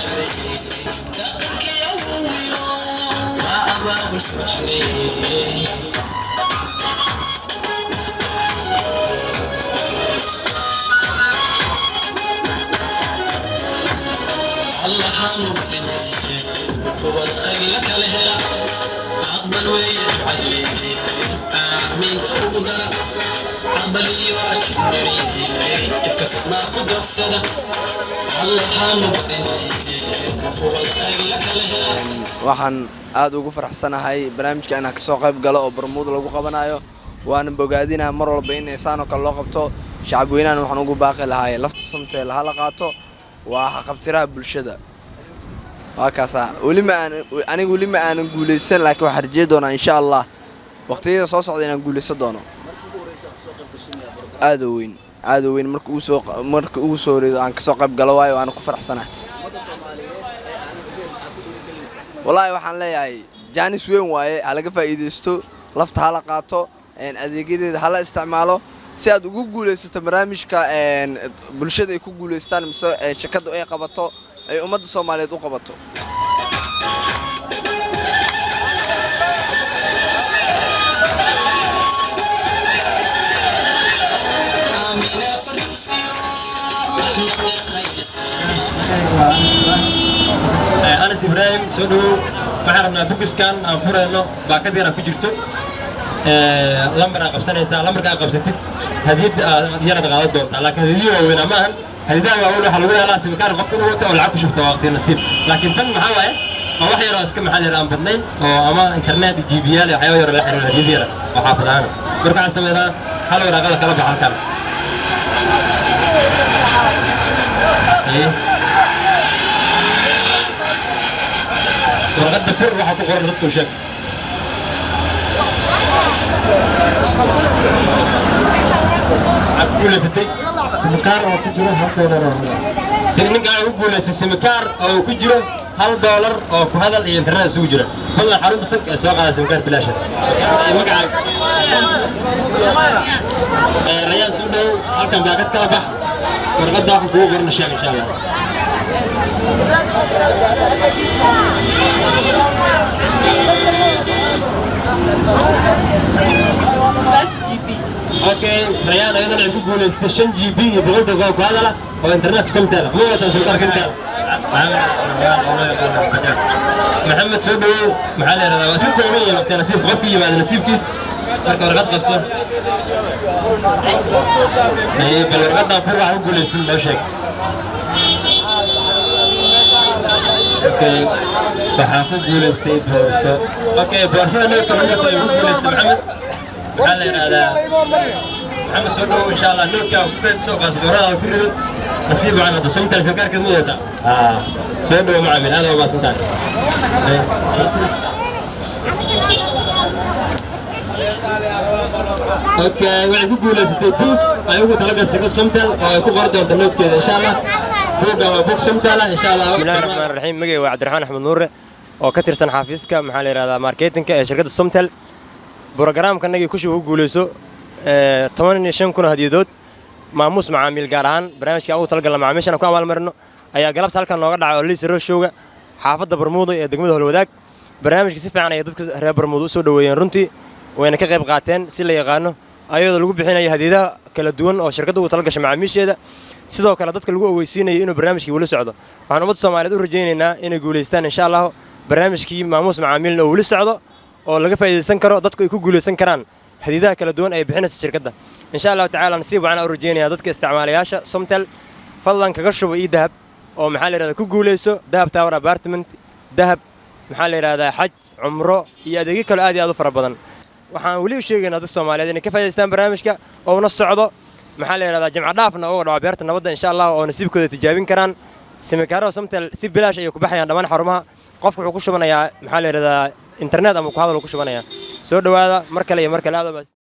Jiray dhaqankii awowiyo waa abaabul soo jiray. Allahaanu barinay ubad khayr la kala hela, aqbal weeye ducadii, aamiinta ugu dara, aqbal iyo ajibniri ifka sadnaa ku dogsada. Allahaanu barinay ubad khayr la kala hela. Waxaan aad ugu faraxsanahay barnaamijka inaan kasoo qayb galo oo Barmuud lagu qabanayo, waana bogaadinaha mar walba in saan oo kale loo qabto. Shacabweynahan waxaan ugu baaqi lahaay lafta Somtel hala qaato, waa haqabtiraha bulshada. Waa kaasaa. Weli ma aan aniga, weli ma aanan guuleysan, laakiin waxaan rajey doonaa, insha Allah, waqtiyada soo socda inaan guuleysan doono. Aada u weyn, aada u weyn. Marka ugu soo horeedo aan kasoo qayb galo waayo, waana ku faraxsanahay. Wallaahi waxaan leeyahay jaanis weyn waaye, ha laga faa'iidaysto, lafta hala qaato, adeegyadeeda hala isticmaalo si aad ugu guulaysato barnaamijka bulshada ay ku guulaystaan mise shirkaddu ay qabato, ay ummadda Soomaaliyeed u qabato. Aamina Farduusiyo Axmed Qaysana. Anas Ibraahim, soo dhawow. Waxaan rabnaa bookiskan aan furayno baakad yar ku jirto, lambar aa qabsanaysaa. Lambarka aa qabsatid hadiyad yaraad qaadan doontaa, laakiin hadiyadii waaweynaa maahan. Hadiyadaha waaweyn waxaa lagu helaa simikaar qofka inuu wato oo lacag ku shubto, waqti nasiib. Laakiin tan maxaa waaye? Waa wax yaroo iska, maxaa la yidhaha, aan badnayn oo ama internet GByaal iyo waxyaaba yaro la xiriira, hadiyad yara oo xaafad ahaan. Marka waxaan sameynaa hal waraaqada kala bax halkan. Haye. Warqadda fur, waxaa ku qoran dadku sheeg. Waxaad ku guulaysatay Simikaar oo ku jiro $1 oo Ninkaan ugu guulaystay simikaar oo ku jiro $1 oo ku hadal iyo internet isugu jira. Fadlan xarunta tag ee soo qaada simikaar bilaasha. Magacaaga? Rayaan, soo dhow. Halkan baakad kala bax, warqadda waxa kugu qoran sheeg, insha Allah. Okay, Rayaan ayadana ay ku guulaystay 5 GB iyo 100 daqiiqo ku hadala oo internetka Somtel. Ma wataan simkaar Somtel? Maxamed, soo dhawow. Maxaa la yidhahdaa, waa iska kooban yihiin waqti nasiib qofkii yimaada nasiibkiis. Marka warqad qabso. Bal warqaddaa fur, waxa ku guulaystan noo sheeg. Okay, waxaa ku guulaystay boorso. Okay, boorsada noodka lagu wato ay ku guulaystay Maxamed. Maxaa la yidhahdaa, Maxamed, soo dhawow. Insha Allah noodka ku kaydso, baasboorada ku rido. Nasiib wacan. Wada Somtel simkaarkeed ma wadataa? Haa, soo dhawow macamil, aad waa mahadsantahay. Okay, waxay ku guulaysatay buug ay ugu talagashay Somtel oo ay ku qori doonto noodkeeda, insha Allah. Buugga waa buug Somtel ah, insha Allah. Bismillahi raxmaan raxiim. Magay waa Cabdiraxmaan Axmed Nuure oo ka tirsan xafiiska, maxaa la yidhahdaa, marketingka ee shirkadda Somtel. Brogaraamkanagii kushuba ku guulayso 15,000 hadiyadood maamuus macaamiil, gaar ahaan barnaamijka aan ugu talagalna macaamiishana ku abaalmarino, ayaa galabta halkan nooga dhacay oo Liisa Roshowga xaafadda Barmuudo ee degmada Holwadaag. Barnaamijka si fiican ayay dadka reer Barmuudo u soo dhoweeyeen runtii, wayna ka qayb qaateen si la yaqaano, ayadoo lagu bixinayo hadiyadaha kala duwan oo shirkadda ugu talagashay macaamiisheeda, sidoo kale dadka lagu ogeysiinayo inuu barnaamijkii weli socdo. Waxaan ummadda Soomaaliyeed u rajaynaynaa inay guulaystaan, insha Allah, barnaamijkii maamuus macaamiilna oo weli socdo oo laga faa'iidaysan karo, dadku ay ku guulaysan karaan hadiyadaha kala duwan ay bixinaysa shirkadda, insha Allahu tacaala. Nasiib waxaan u rajaynayaa dadka isticmaalayaasha Somtel. Fadlan kaga shubo ii dahab oo, maxaa la yidhahdaa, ku guulayso Dahab Tower apartment, dahab, maxaa la yidhahdaa, xaj, cumro iyo adeegyo kale aad iyo aad u fara badan. Waxaan weli u sheegaynaa dadka Soomaaliyeed inay ka faa'iidaystaan barnaamijka oo una socdo, maxaa la yidhahdaa, jimco dhaafna uga dhaco beerta nabadda, insha Allah, oo nasiibkooda tijaabin karaan. Simikaarada Somtel si bilaash ayay ku baxayaan dhammaan xarumaha. Qofku wuxuu ku shubanayaa, maxaa la yidhahdaa, internet ama ku hadal uu ku shubanayaa. Soo dhowaada mar kale iyo mar kale, aad.